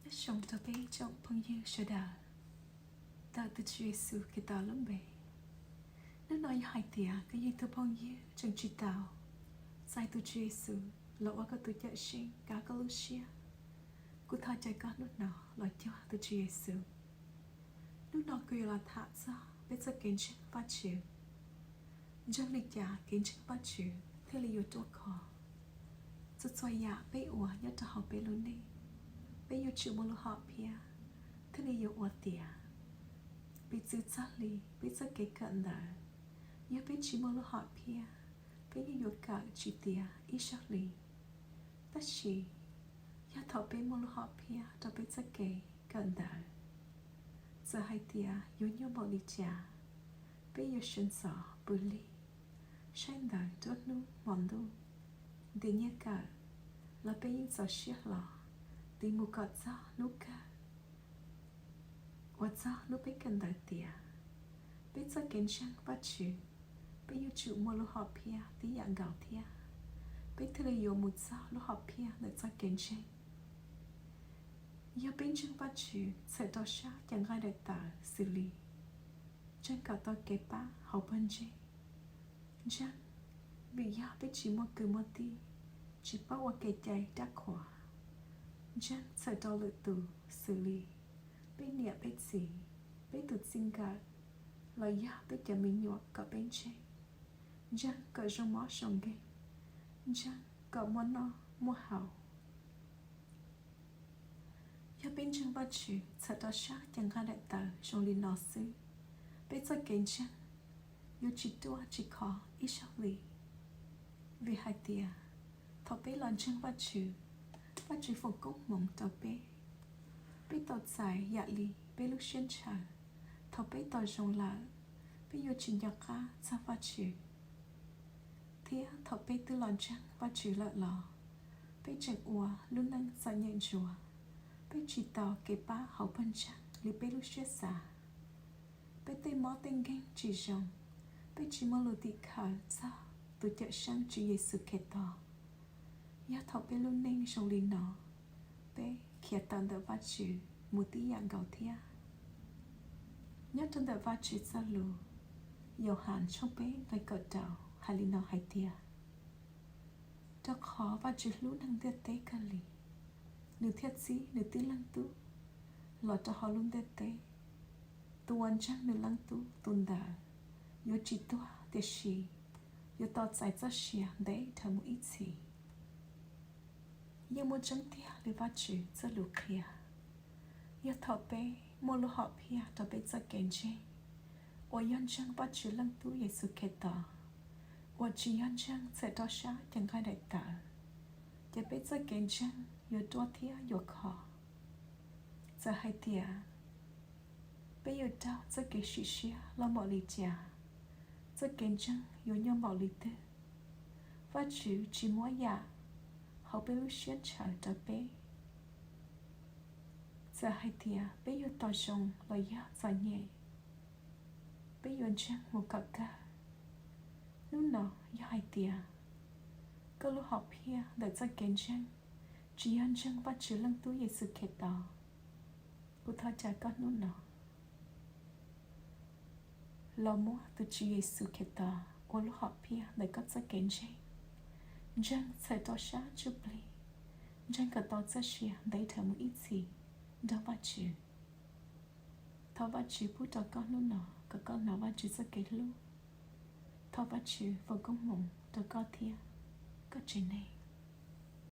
Nyob zoo rau peb tsoom phooj ywg sawv daws, ntawm tus Tswv Yexus Khetos lub npe. Hnub no yog hais tias koj yog tus phooj ywg tseem tsis tau txais tus Tswv Yexus los ua koj tus Cawmseej kav koj lub siab, kuv thov caw koj hnub no los cuag tus Tswv Yexus. Hnub no kuv yuav los tham txog peb txoj kev ntseeg Vajtswv. Ntseeg li cas kev ntseeg Vajtswv thiaj li yuav ruaj khov? Txhua txhua yam peb ua nyob rau hauv peb lub neej, peb yuav tsum muaj lub hom phiaj thiaj li yuav ua tiav. Piv txwv txog li peb txoj kev kawm ntawv, yog peb tsis muaj lub hom phiaj, peb yeej yuav kawm tsis tiav ib zaug li. Tab sis yog thaum peb muaj lub hom phiaj rau peb txoj kev kawm ntawv, txawm hais tias yuav nyuaj npaum li cas, peb yuav sawv ntxov pw lig, saib ntawv nruab hnub hmo ntuj, ntiav nyiaj kawm, los peb yeej txaus siab hlo tiv mus kom txog hnub kawg, ua txog hnub peb kawm ntawv tiav. Peb txoj kev ntseeg Vajtswv, peb yuav tsum muaj lub hom phiaj tib yam nkaus thiab. Peb thiaj li yuav mus txog lub hom phiaj ntawm txoj kev ntseeg. Yog peb ntseeg Vajtswv txhawm rau sab cev nqaij daim tawv xws li: Ntseeg kom tau kev pab hauv pawg ntseeg. Ntseeg vim yog peb tsis muaj kwv muaj tij, tsis paub ua kev cai rab qhuas. Ntseeg txhawm rau lwm tus xws li peb niam peb txiv, peb tus txij nkawm, los yog peb cov me nyuam kom peb ntseeg. Ntseeg kom zoo mob zoo nkeeg. Ntseeg kom muaj noj muaj haus. Yog peb ntseeg Vajtswv txhawm rau sab cev nqaij daim tawv zoo li no xwb, peb txoj kev ntseeg yuav tsis ruaj tsis khov ib zaug li. Vim hais tias thaum peb los ntseeg Vajtswv, Vajtswv foom koob hmoov rau peb, peb tau txais yam li peb lub siab ntshaw. Thaum peb tau zoo lawm, peb yuav tsis nco qab txog Vajtswv. Thiab thaum peb twb los ntseeg Vajtswv lawm los peb tseem ua lub neej txom nyem ntsuav, peb tsis tau kev pab hauv pawg ntseeg li peb lub siab xav. Peb tej mob tej nkeeg tsis zoo, peb tsis muaj lus tim khawv txog tus Cawmseej Tswv Yexus Khetos. Yog thaum peb lub neej zoo li no, peb khiav tawm ntawm Vajtswv mus tib yam nkaus thiab. Nyob rau ntawm Vajtswv txoj lus, Yauhas tshooj peb nqe kaum rau hais li no hais tias: Rau qhov Vajtswv hlub neeg ntiaj teb kawg li, nws thiaj txib nws tib leeg Tub los rau hauv lub ntiaj teb. Tus uas ntseeg nws leej Tub tus ntawd yuav tsis tuag, tiam sis yuav tau txais txoj sia ntev dhawv mus ib txhis. Yeej muaj tseeb tiag li Vajtswv txoj lus qhia, yog thaum peb muaj lub hom phiaj rau peb txoj kev ntseeg uas yog ntseeg Vajtswv leej Tub Yexus Khetos, uas tsis yog ntseeg txhawm rau sab cev nqaij daim tawv, ces peb txoj kev ntseeg yuav ruaj thiab yuav khov. Txawm hais tias peb yuav raug txoj kev sim siab loj npaum li cas, txoj kev ntseeg yuav nyuaj npaum li twg, Vajtswv tsis muab yam hauv peb lub siab ntshaw rau peb. Txawm hais tias peb yuav tau zoo los yog txom nyem, peb yuav ntseeg mus kom kawg. Hnub no yog hais tias koj lub hom phiaj ntawm txoj kev ntseeg tsis yog ntseeg Vajtswv leej Tub Yexus Khetos, kuv thov caw koj hnub no los muab tus Tswv Yexus Khetos ua lub hom phiaj ntawm koj txoj kev ntseeg. Ntseeg txhawm rau sab ntsuj plig, ntseeg kom tau txoj sia ntev dhawv mus ib txhis nrog Vajtswv. Thov Vajtswv pub rau koj hnub no kom koj hnov Vajtswv txoj kev hlub. Thov Vajtswv foom koob hmoov rau koj thiab koj tsev neeg.